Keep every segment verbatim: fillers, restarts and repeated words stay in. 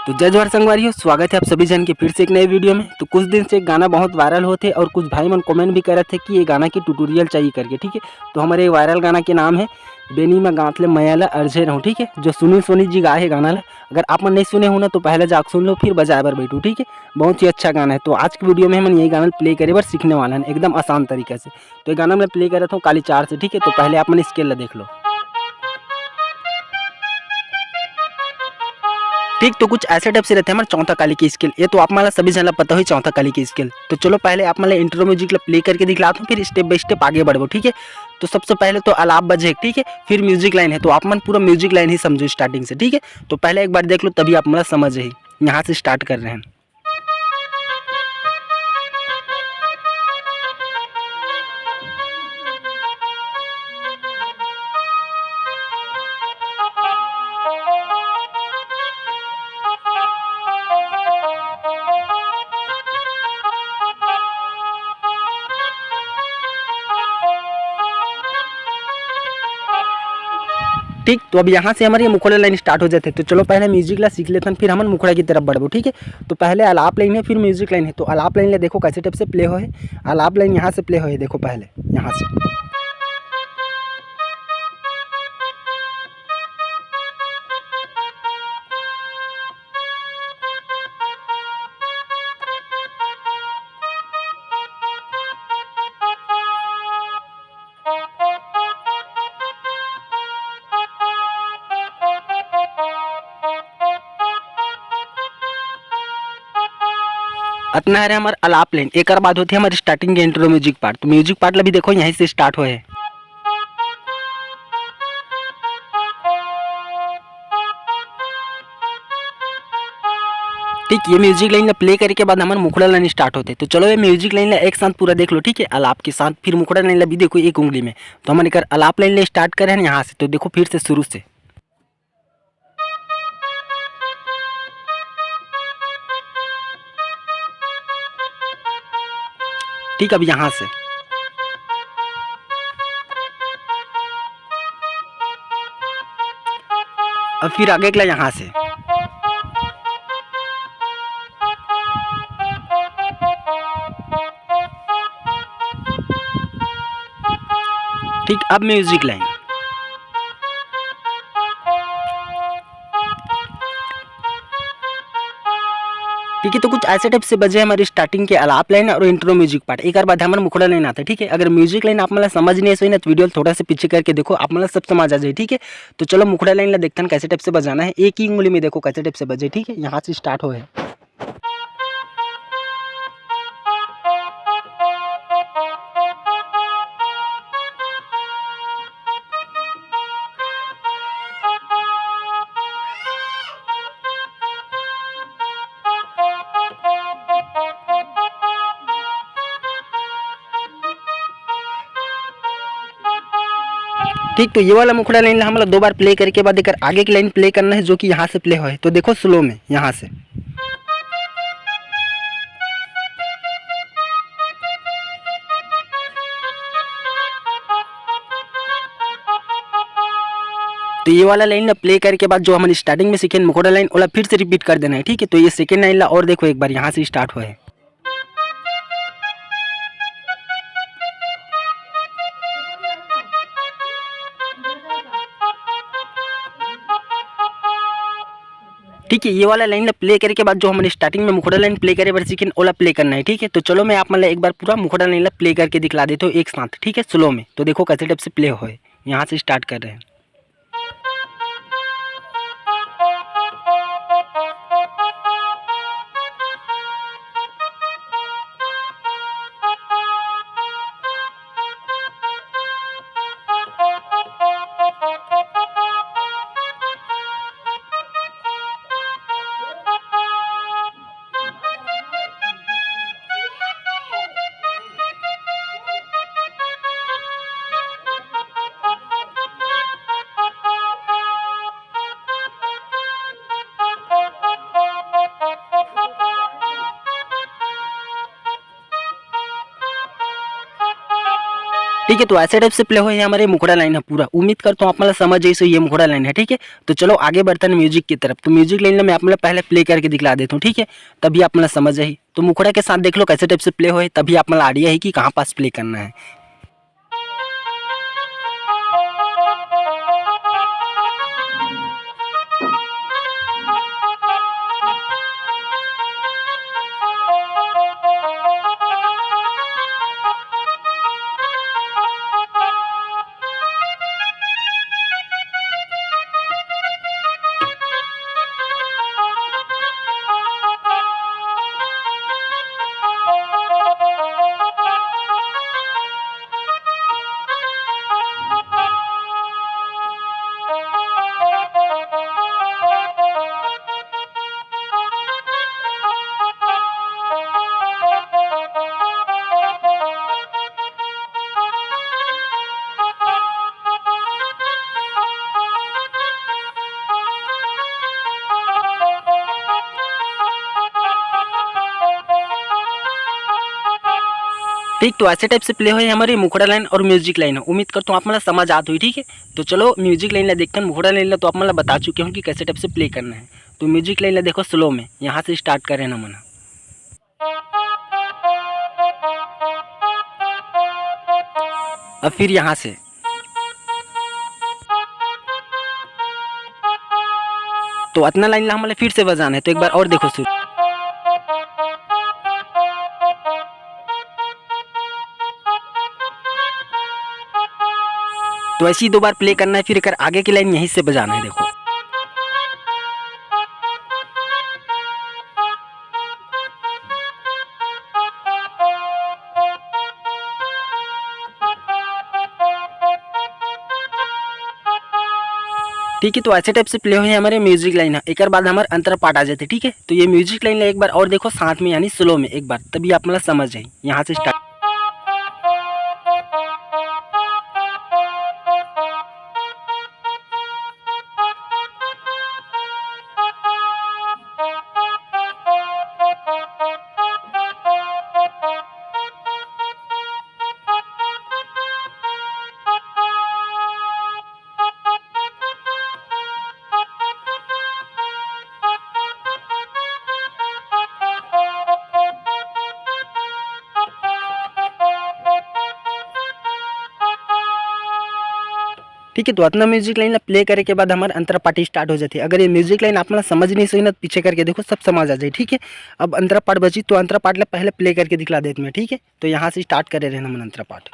तो जय जोहार संगवारी हो, स्वागत है आप सभी झन के फिर से एक नए वीडियो में। तो कुछ दिन से एक गाना बहुत वायरल होत हे और कुछ भाई मन कमेंट भी करत हे कि ये गाना के ट्यूटोरियल चाहिए करके, ठीक है। तो हमारे वायरल गाना के नाम है बेनी म गांठ ले मया ला अरझे रहूं, ठीक है, जो सुनील सोनी जी गाए हे गाना ला। अगर आप मन नहीं सुने हो ना, तो पहले जाके सुन लो, फिर बजाए बर बैठो, ठीक है। बहुत ही अच्छा गाना है। तो आज की वीडियो में हमन यही गाना प्ले करे बर सीखने वाला है एकदम आसान तरीका से। तो ये गाना मैं प्ले करत हूँ काली चार से, ठीक है। तो पहले आप मन स्केल ला देख लो। ठीक, तो कुछ ऐसे टाइप से रहते हैं हमारे चौथा काली की स्केल। ये तो आप मन ला सभी झन ला पता ही चौथा काली की स्केल। तो चलो पहले आप मन ला इंट्रो म्यूजिक ला प्ले करके दिखलाता हूँ, फिर स्टेप बाय स्टेप आगे बढ़बो, ठीक है। तो सबसे पहले तो आलाप बजे, ठीक है, फिर म्यूजिक लाइन है। तो आप मन पूरा म्यूजिक लाइन ही समझो स्टार्टिंग से, ठीक है। तो पहले एक बार देख लो, तभी आप मन ला समझ ही। यहाँ से स्टार्ट कर रहे हैं। ठीक, तो अब यहाँ से हमारी ये मुखड़ा लाइन स्टार्ट हो जाते। तो चलो पहले म्यूजिक ला सीख लेथन, फिर हमन मुखड़ा की तरफ बढ़बो, ठीक है। तो पहले आलाप लाइन है, फिर म्यूजिक लाइन है। तो आलाप लाइन ला देखो कैसे टाइप से प्ले होए। आलाप लाइन यहाँ से प्ले होए, देखो पहले यहाँ से। अतना हरे हमर आलाप लाइन, एकर बाद होथे हमर स्टार्टिंग के इंट्रो म्यूजिक पार्ट। तो म्यूजिक पार्ट ला भी देखो, यहीं से स्टार्ट होए हे। ठीक, ये म्यूजिक लाइन ला प्ले करे के बाद हमर मुखड़ा लाइन स्टार्ट होथे। तो चलो ये म्यूजिक लाइन ला एक साथ पूरा देख लो, ठीक है, आलाप के साथ। फिर मुखड़ा लाइन ला भी देखो एक उंगली में। तो हमन एकर आलाप लाइन ले स्टार्ट करे हन यहाँ से। तो देखो फिर से शुरू से। ठीक, अब यहाँ से, अब फिर आगे के ला यहाँ से। ठीक, अब म्यूजिक लाइन। ठीक है, तो कुछ ऐसे टाइप से बजे हमारी स्टार्टिंग के आलाप लाइन और इंट्रो म्यूजिक पार्ट। एक बार बाद हमारा मुखड़ा लाइन आता है, ठीक है। अगर म्यूजिक लाइन आप मतलब समझ नहीं आए ना, तो वीडियो थोड़ा सा पीछे करके देखो, आप मतलब सब समझ आ जाए, ठीक है। तो चलो मुखड़ा लाइन ला देखते हैं कैसे टाइप से बजाना है। एक ही उंगली में देखो कैसे टाइप से बजे, ठीक है, यहाँ से स्टार्ट हो है। ठीक, तो ये वाला मुखड़ा लाइन ला हमला दो बार प्ले करके बाद एकर आगे की लाइन प्ले करना है, जो कि यहाँ से प्ले होए। तो देखो स्लो में यहाँ से। तो ये वाला लाइन ला प्ले करके बाद जो हमन स्टार्टिंग में सीखे मुखड़ा लाइन, ओला फिर से रिपीट कर देना है, ठीक है। तो ये सेकेंड लाइन ला और देखो एक बार, यहाँ से स्टार्ट होए। ठीक है, ये वाला लाइन ला प्ले करे के बाद जो हमन स्टार्टिंग में मुखड़ा लाइन प्ले करे बर सीखेन, ओला प्ले करना है, ठीक है। तो चलो मैं आप मन ला एक बार पूरा मुखड़ा लाइन ला प्ले करके दिखला देता हूँ एक साथ, ठीक है, स्लो में। तो देखो कैसे टाइप से प्ले होए, यहाँ से स्टार्ट कर रहे हैं। ठीक है, तो ऐसे टाइप से प्ले होए हे हमर ये मुखड़ा लाइन ह पूरा। उम्मीद करता हूँ आप मन ला समझ आइस होही ये मुखड़ा लाइन ह, ठीक है। तो चलो आगे बढ़थन म्यूजिक की तरफ। तो म्यूजिक लाइन ला मैं आप मन ला पहले प्ले करके दिखला देता हूँ, ठीक है, तभी आप मन ला समझ आही। तो मुखड़ा के साथ देख लो कैसे टाइप से प्ले होए, तभी आप मन ला आइडिया होही कि कहाँ पास प्ले करना है। ठीक, तो ऐसे टाइप से प्ले होए हमर ये मुखड़ा लाइन और म्यूजिक लाइन ह। उम्मीद करता हूँ आप मन ला समझ आत होही, ठीक है। तो चलो म्यूजिक लाइन ला देखथन, मुखड़ा लाइन ला तो आप मन ला बता चुके हूँ कि कैसे टाइप से प्ले करना है। तो म्यूजिक लाइन ला देखो स्लो में, यहाँ से स्टार्ट करे ना मन। अब फिर यहाँ से तो अतना लाइन ला हमन ला फिर से बजाना है। तो एक बार और देखो सुर। तो ऐसे ही दो बार प्ले करना है, फिर एकर आगे की लाइन यहीं से बजाना है। देखो, ठीक है, तो ऐसे टाइप से प्ले होए हमर म्यूजिक लाइन ह। एकर बाद हमर अंतरा पाठ आ जाथे, ठीक है। तो ये म्यूजिक लाइन ला एक बार और देखो साथ में, यानी स्लो में एक बार, तभी आप मन ला समझ आही। यहाँ से स्टार्ट। ठीक है, तो अतना म्यूजिक लाइन ला प्ले करे के बाद हमर अंतरा पाठ स्टार्ट हो जाथे। अगर ये म्यूजिक लाइन आप मन ला समझ नइ आइस होही ना, पीछे करके देखो, सब समझ आ जाही, ठीक है। अब अंतरा पाठ बची, तो अंतरा पाठ ला पहले प्ले करके दिखला देत मैं, ठीक है। तो यहाँ से स्टार्ट करे रहे हमन अंतरा पाठ।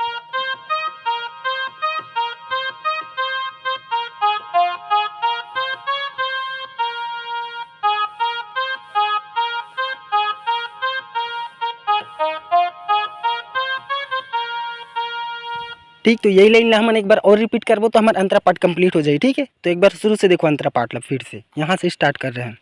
ठीक, तो यही लाइन ला हमन एक बार और रिपीट करबो, तो हमर अंतरा पाठ कंप्लीट हो जाही, ठीक है। तो एक बार शुरू से देखो अंतरा पाठ ला फिर से, यहाँ से स्टार्ट कर रहे हैं।